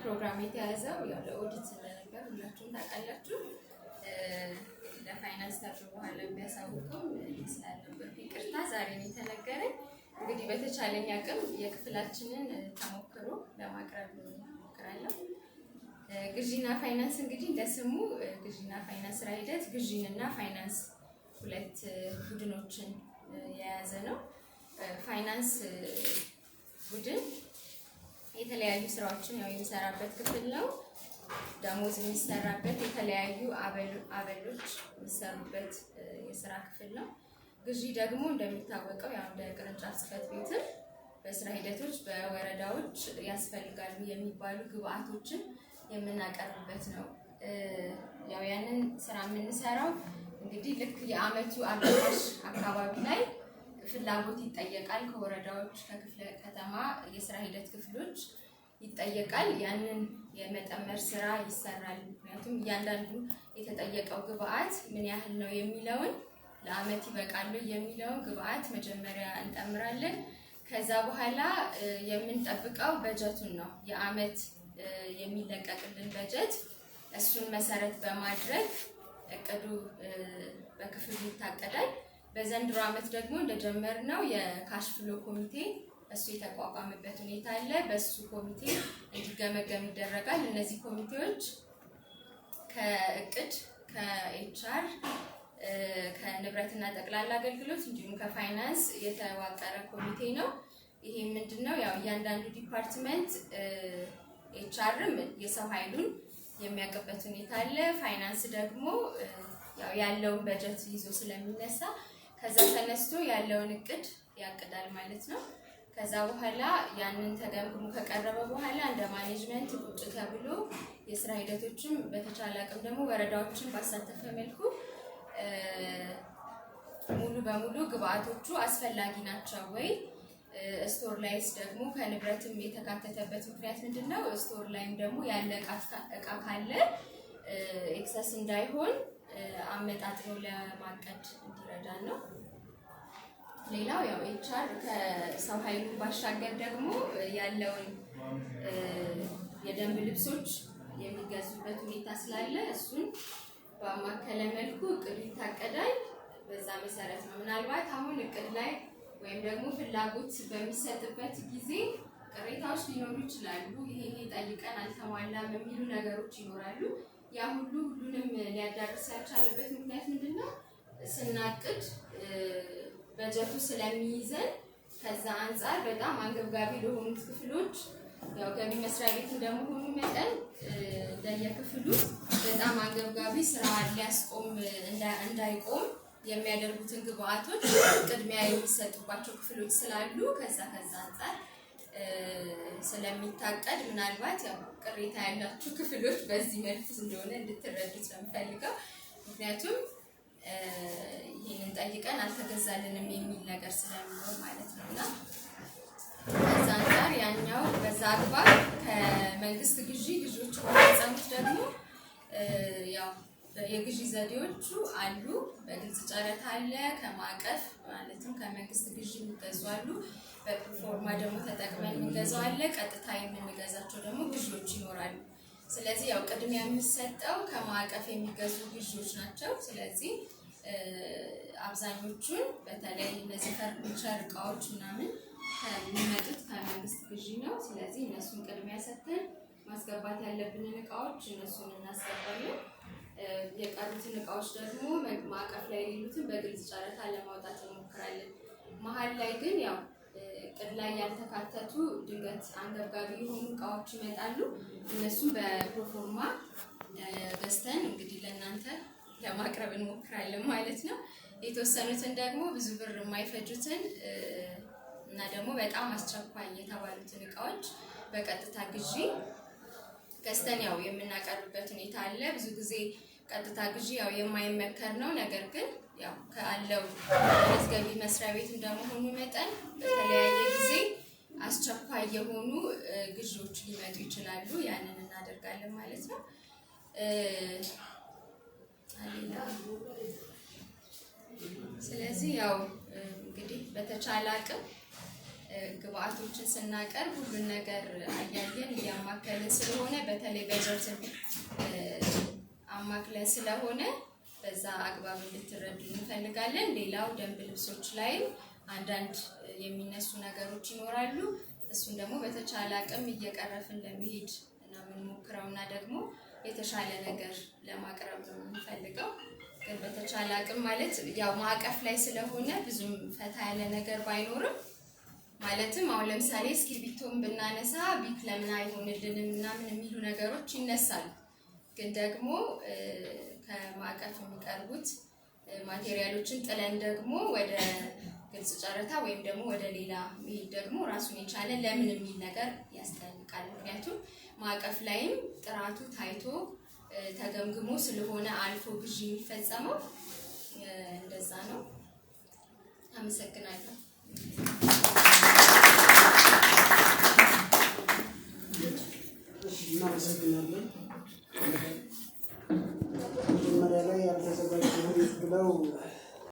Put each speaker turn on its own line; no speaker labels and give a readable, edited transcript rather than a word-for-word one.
ፕሮግራም የተያዘው ያው ለኦዲት ስለነበር ሁላችሁም ታውቃላችሁ። ለፋይናንስ ተብሎ በኋላ ቢያሳውቅም ስላልነበርኩ ይቅርታ፣ ዛሬ ነው የተነገረኝ። እንግዲህ በተቻለኝ አቅም የክፍላችንን ተሞክሮ ለማቅረብ እሞክራለሁ። ግዢና ፋይናንስ እንግዲህ እንደ ስሙ ግዢና ፋይናንስ ስራ ሂደት ግዢንና ፋይናንስ ሁለት ቡድኖችን የያዘ ነው። ፋይናንስ ቡድን የተለያዩ ስራዎችን ያው የሚሰራበት ክፍል ነው። ደሞዝ የሚሰራበት፣ የተለያዩ አበሎች የሚሰሩበት የስራ ክፍል ነው። ግዢ ደግሞ እንደሚታወቀው ያው እንደ ቅርንጫፍ ጽሕፈት ቤትም በስራ ሂደቶች በወረዳዎች ያስፈልጋሉ የሚባሉ ግብአቶችን የምናቀርብበት ነው። ያው ያንን ስራ የምንሰራው እንግዲህ ልክ የአመቱ አጋማሽ አካባቢ ላይ ፍላጎት ይጠየቃል። ከወረዳዎች፣ ከክፍለ ከተማ የስራ ሂደት ክፍሎች ይጠየቃል። ያንን የመጠመር ስራ ይሰራል። ምክንያቱም እያንዳንዱ የተጠየቀው ግብአት ምን ያህል ነው የሚለውን፣ ለአመት ይበቃሉ የሚለውን ግብአት መጀመሪያ እንጠምራለን። ከዛ በኋላ የምንጠብቀው በጀቱን ነው። የአመት የሚለቀቅልን በጀት እሱን መሰረት በማድረግ እቅዱ በክፍሉ ይታቀዳል። በዘንድሮ ዓመት ደግሞ እንደጀመርነው የ cash flow ኮሚቴ እሱ የተቋቋመበት ሁኔታ አለ። በሱ ኮሚቴ እንዲገመገም ይደረጋል። እነዚህ ኮሚቴዎች ከእቅድ፣ ከ HR፣ ከንብረትና ጠቅላላ አገልግሎት እንዲሁም ከፋይናንስ የተዋቀረ ኮሚቴ ነው። ይሄ ምንድነው? ያው እያንዳንዱ department HR ም የሰው ኃይሉን የሚያውቅበት ሁኔታ አለ። ፋይናንስ ደግሞ ያው ያለውን በጀት ይዞ ስለሚነሳ ከዛ ተነስቶ ያለውን እቅድ ያቅዳል ማለት ነው። ከዛ በኋላ ያንን ተገምግሞ ከቀረበ በኋላ እንደ management ቁጭ ተብሎ የስራ ሂደቶችም በተቻለ አቅም ደግሞ ወረዳዎችን ባሳተፈ መልኩ ሙሉ በሙሉ ግብአቶቹ አስፈላጊ ናቸው ወይ፣ store ላይስ ደግሞ ከንብረትም የተካተተበት ምክንያት ምንድን ነው? Store ላይም ደግሞ ያለ እቃ ካለ excess እንዳይሆን አመጣጥኖ ለማቀድ እንዲረዳን ነው። ሌላው ያው HR ከሰው ኃይሉ ባሻገር ደግሞ ያለውን የደንብ ልብሶች የሚገዙበት ሁኔታ ስላለ እሱን ባማከለ መልኩ እቅዱ ይታቀዳል። በዛ መሰረት ነው። ምናልባት አሁን እቅድ ላይ ወይም ደግሞ ፍላጎት በሚሰጥበት ጊዜ ቅሬታዎች ሊኖሩ ይችላሉ። ይሄ ጠይቀን አልተሟላም የሚሉ ነገሮች ይኖራሉ። ያ ሁሉ ሁሉንም ሊያዳርስ ያልቻለበት ምክንያት ምንድን ነው? ስናቅድ በጀቱ ስለሚይዘን ከዛ አንጻር በጣም አንገብጋቢ ለሆኑት ክፍሎች፣ ያው ገቢ መስሪያ ቤት እንደመሆኑ መጠን እንደየክፍሉ በጣም አንገብጋቢ ስራ ሊያስቆም እንዳይቆም የሚያደርጉትን ግብአቶች ቅድሚያ የሚሰጡባቸው ክፍሎች ስላሉ ከዛ አንጻር ስለሚታቀድ ምናልባት ያው ቅሬታ ያላችሁ ክፍሎች በዚህ መልኩ እንደሆነ እንድትረዱት ነው የምፈልገው። ምክንያቱም ይህንን ጠይቀን አልተገዛልንም የሚል ነገር ስለሚኖር ማለት ነው። እና ከዛ አንጻር ያኛው በዛ አግባብ ከመንግስት ግዢ ግዢዎች የሚፈጸሙት ደግሞ ያው የግዢ ዘዴዎቹ አሉ። በግልጽ ጨረታ አለ። ከማዕቀፍ ማለትም ከመንግስት ግዢ የሚገዙ አሉ። በፕሮፎርማ ደግሞ ተጠቅመን የምንገዛው አለ። ቀጥታ የምንገዛቸው ደግሞ ግዢዎች ይኖራሉ። ስለዚህ ያው ቅድሚያ የሚሰጠው ከማዕቀፍ የሚገዙ ግዢዎች ናቸው። ስለዚህ አብዛኞቹን በተለይ እነዚህ ፈርኒቸር እቃዎች ምናምን ከሚመጡት ከመንግስት ግዢ ነው። ስለዚህ እነሱን ቅድሚያ ሰጥተን ማስገባት ያለብንን እቃዎች እነሱን እናስገባለን። የቀሩትን እቃዎች ደግሞ ማዕቀፍ ላይ የሌሉትን በግልጽ ጨረታ ለማውጣት እንሞክራለን። መሀል ላይ ግን ያው እቅድ ላይ ያልተካተቱ ድንገት አንገብጋቢ የሆኑ እቃዎች ይመጣሉ። እነሱም በፕሮፎርማ ገዝተን እንግዲህ ለእናንተ ለማቅረብ እንሞክራለን ማለት ነው። የተወሰኑትን ደግሞ ብዙ ብር የማይፈጁትን እና ደግሞ በጣም አስቸኳይ የተባሉትን እቃዎች በቀጥታ ግዢ ገዝተን ያው የምናቀርብበት ሁኔታ አለ። ብዙ ጊዜ ቀጥታ ግዢ ያው የማይመከር ነው። ነገር ግን ያው ካለው ገቢ መስሪያ ቤት እንደመሆኑ መጠን በተለያየ ጊዜ አስቸኳይ የሆኑ ግዢዎች ሊመጡ ይችላሉ። ያንን እናደርጋለን ማለት ነው። ስለዚህ ያው እንግዲህ በተቻለ አቅም ግብአቶችን ስናቀርብ ሁሉን ነገር አያየን እያማከልን ስለሆነ፣ በተለይ በጀትን አማክለን ስለሆነ በዛ አግባብ እንድትረዱ እንፈልጋለን። ሌላው ደንብ ልብሶች ላይም አንዳንድ የሚነሱ ነገሮች ይኖራሉ። እሱን ደግሞ በተቻለ አቅም እየቀረፍን ለመሄድ እና የምንሞክረው እና ደግሞ የተሻለ ነገር ለማቅረብ ነው የምንፈልገው። ግን በተቻለ አቅም ማለት ያው ማዕቀፍ ላይ ስለሆነ ብዙም ፈታ ያለ ነገር ባይኖርም፣ ማለትም አሁን ለምሳሌ እስክሪብቶን ብናነሳ ቢክ ለምን አይሆንልንም ምናምን የሚሉ ነገሮች ይነሳሉ። ግን ደግሞ ከማዕቀፍ የሚቀርቡት ማቴሪያሎችን ጥለን ደግሞ ወደ ግልጽ ጨረታ ወይም ደግሞ ወደ ሌላ መሄድ ደግሞ ራሱን የቻለ ለምን የሚል ነገር ያስጠይቃል። ምክንያቱም ማዕቀፍ ላይም ጥራቱ ታይቶ ተገምግሞ ስለሆነ አልፎ ግዢ የሚፈጸመው፣ እንደዛ ነው። አመሰግናለሁ።
እናመሰግናለን። መጀመሪያ ላይ ያልተዘጋጀሁም ብለው